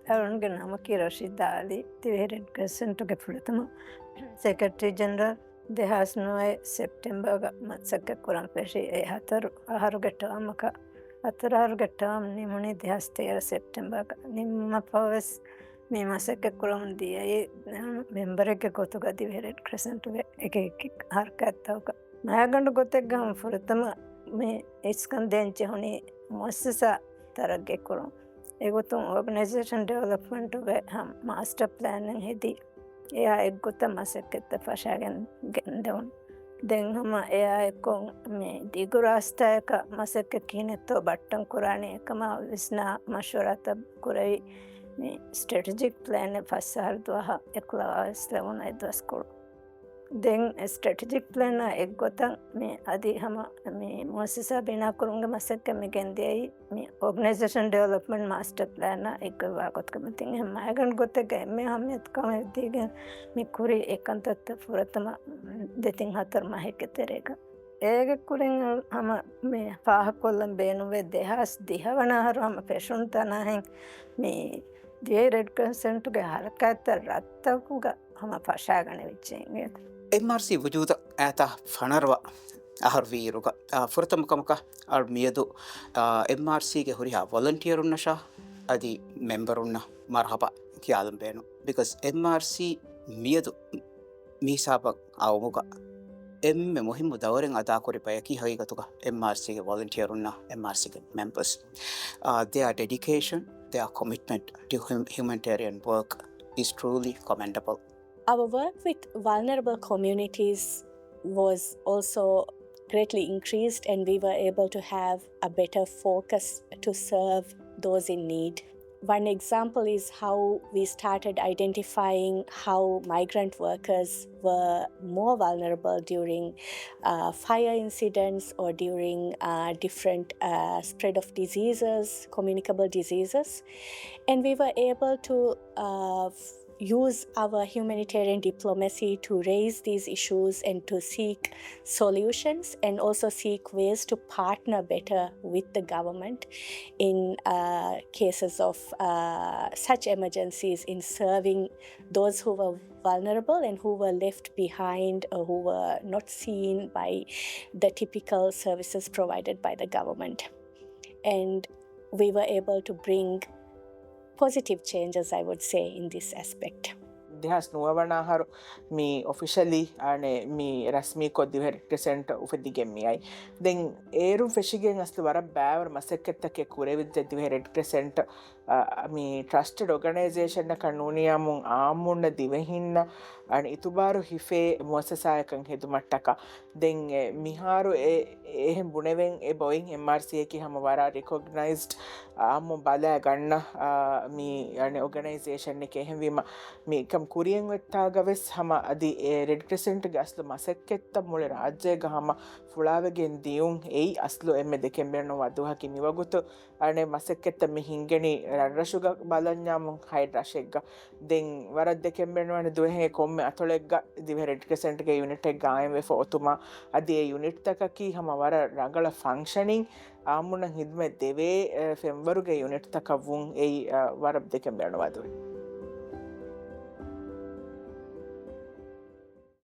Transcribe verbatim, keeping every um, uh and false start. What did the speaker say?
އަޅުންގެ ނަމަކީ ރަޝީދާ އަލީ، ދިވެހި ރެޑް ކްރެސެންޓުގެ ފުރަތަމަ ސެކްރެޓަރީ ޖެނެރަލް. ދެހާސް ނުވައެއް ސެޕްޓެމްބަރގަ މަސައްކަތް ކުރަން ފެށި އެ ހަތަރު އަހަރުގެ ޓާމަކަށް، ހަތަރު އަހަރުގެ ޓާމް ނިމުނީ ދެހާސް ތޭރަ ސެޕްޓެމްބަރގަ. ނިމުމަށްފަހުވެސް މި މަސައްކަތް ކުރަމުން ދިޔައީ މެމްބަރެއްގެ ގޮތުގަ ދިވެހި ރެޑް ކްރެސެންޓުގެ އެކި އެކި ހަރަކާތްތަކަކަށް. މައިގަނޑު ގޮތެއްގަ ހަމަ ފުރަތަމަ މި އިސްކަން ދޭން ޖެހުނީ މުއައްސަސާ ތަރައްގީ ކުރުން. އެގޮތުން އޯގަނައިޒޭޝަން ޑިވެލޮޕްމަންޓުގެ ހަމަ މާސްޓަރ ޕްލޭނެއް ހެދި، އެއާ އެއްގޮތަށް މަސައްކަތްތައް ފަށާގެން ގެންދެވުން. ދެން ހަމަ އެއާ އެއްކޮށް މި ދިގު ރާސްތާއަކަށް މަސައްކަތް ކިހިނެއްތޯ ބައްޓަން ކުރާނީ އެކަމާ ވިސްނާ މަޝްވަރާތައް ކުރެވި، މި ސްޓްރެޓެޖިކް ޕްލޭނެއް ފަސް އަހަރު ދުވަހަށް އެކުލަވާވެސް ލެވުނު އެއްދުވަސް ކުޅު. ދެން ސްޓްރެޓެޖިކް ޕްލޭނާ އެއްގޮތަށް މި އަދި ހަމަ މި މުއައްސަސާ ބިނާކުރުމުގެ މަސައްކަތް މި ގެންދިޔައީ މި އޯގަނައިޒޭޝަން ޑިވެލޮޕްމަންޓް މާސްޓަރ ޕްލޭނާ އެއްގޮތްވާ ގޮތުގަ. ތިން އެ މައިގަނޑު ގޮތެއްގަ އެންމެ އަހައްމިޔަތުކަމެއް ދީގެން މި ކުރި އެ ކަންތައްތައް ފުރަތަމަ ދެތިން ހަތަރު މަހެއްގެ ތެރޭގަ. އޭގެ ކުރިން ހަމަ މި ފާހަގަކޮށްލަން ބޭނުންވޭ، ދެހާސް ދިހަ ވަނަ އަހަރު ހަމަ ފެށުނު ތަނާހެން މި ދިވެހި ރެޑް ކްރެސެންޓުގެ ހަރަކާތްތައް ރަށްތަކުގަ ހަމަ ފަށާގަނެވިއްޖެ އިނގޭތަ؟ އެމްއާރްސީ ވުޖޫދަށް އައިތާ ފަނަރަ ވަ އަހަރު ވީއިރުގަ، އާ، ފުރަތަމަ ކަމަކަށް އަޅު މިއަދު، އާ، އެމްއާރްސީގެ ހުރިހާ ވޮލަންޓިއަރުންނަށާ އަދި މެމްބަރުންނަށް މަރުހަބާ ކިޔާލަން ބޭނުން. ބިކޮޒް އެމްއާރްސީ މިއަދު މި ހިސާބަށް އައުމުގަ އެންމެ މުހިއްމު ދައުރެއް އަދާކުރި ބަޔަކީ ހަގީގަތުގަ އެމްއާރްސީގެ ވޮލަންޓިއަރުންނާ އެމްއާރްސީގެ މެމްބަރސް. އާ، their dedication, their commitment to hum-, humanitarian work is truly commendable. Our work with vulnerable communities was also greatly increased, and we were able to have a better focus to serve those in need. One example is how we started identifying how migrant workers were more vulnerable during, uh, fire incidents or during, uh, different, uh, spread of diseases, communicable diseases. And we were able to, uh, f-, use our humanitarian diplomacy to raise these issues and to seek solutions and also seek ways to partner better with the government in, uh, cases of, uh, such emergencies in serving those who were vulnerable and who were left behind or who were not seen by the typical services provided by the government. And we were able to bring positive changes, I would say, in this aspect. ދެހާސް ނުވަ ވަނަ އަހަރު މި އޮފިޝަލީ އަނެ މި ރަސްމީކޮށް ދިވެހި ރެޑް ކްރެސެންޓް އުފެދިގެން މިއައި. ދެން އޭރުން ފެށިގެން އަސްލު ވަރަށް ބައިވަރު މަސައްކަތްތަކެއް ކުރެވިއްޖެ ދިވެހި ރެޑް ކްރެސެންޓް، އަ، މި ޓްރަސްޓެޑް އޮގަނައިޒޭޝަނަކަށް ނޫނިޔާމުން އާއްމުންނަށް ދިވެހިންނަށް އަނެ އިތުބާރު ހިފޭ މުއައްސަސާއަކަށް ހެދުމަށްޓަކާ. ދެން އެ މިހާރު އެ، އެހެން ބުނެވެން އެބައޮތް އެމްއާރްސީއަކީ ހަމަ ވަރަށް ރިކޮގްނައިޒްޑް އާއްމު ބަލާ ގަންނަ، އާ، މި އަނެ އޮގަނައިޒޭޝަނެކޭ. އެހެންވީމަ މިކަން ކުރިޔަށް އޮތްތާގަވެސް ހަމަ އަދި އެ ރެޑް ކްރެސެންޓްގެ އަސްލު މަސައްކަތްތައް މުޅި ރާއްޖޭގަ ހަމަ ފުޅާވެގެން ދިޔުން އެއީ އަސްލު އެންމެ ދެކެން ބޭނުންވާ ދުވަހަކީ. މިވަގުތު އަނެ މަސައްކަތްތައް މި ހިންގެނީ ރަށްރަށުގަ ބަލަންޏާމުން ހަތް ރަށެއްގަ. ދެން ވަރަށް ދެކެން ބޭނުންވާނެ ދުވަހެއް ކޮންމެ އަތޮޅެއްގަ ދިވެހި ރެޑް ކްރެސެންޓްގެ ޔުނިޓެއް ގާއިމްވެފަ އޮތުމާ، އަދި އެ ޔުނިޓްތަކަކީ ހަމަ ވަރަށް ރަނގަޅަށް ފަންކްޝަނިން، އާއްމުންނަށް ހިދުމަތް ދެވޭ، އެ، ފެންވަރުގެ ޔުނިޓްތަކަށް ވުން އެއީ، އަ، ވަރަށް ދެކެން ބޭނުންވާ ދުވަހެއް.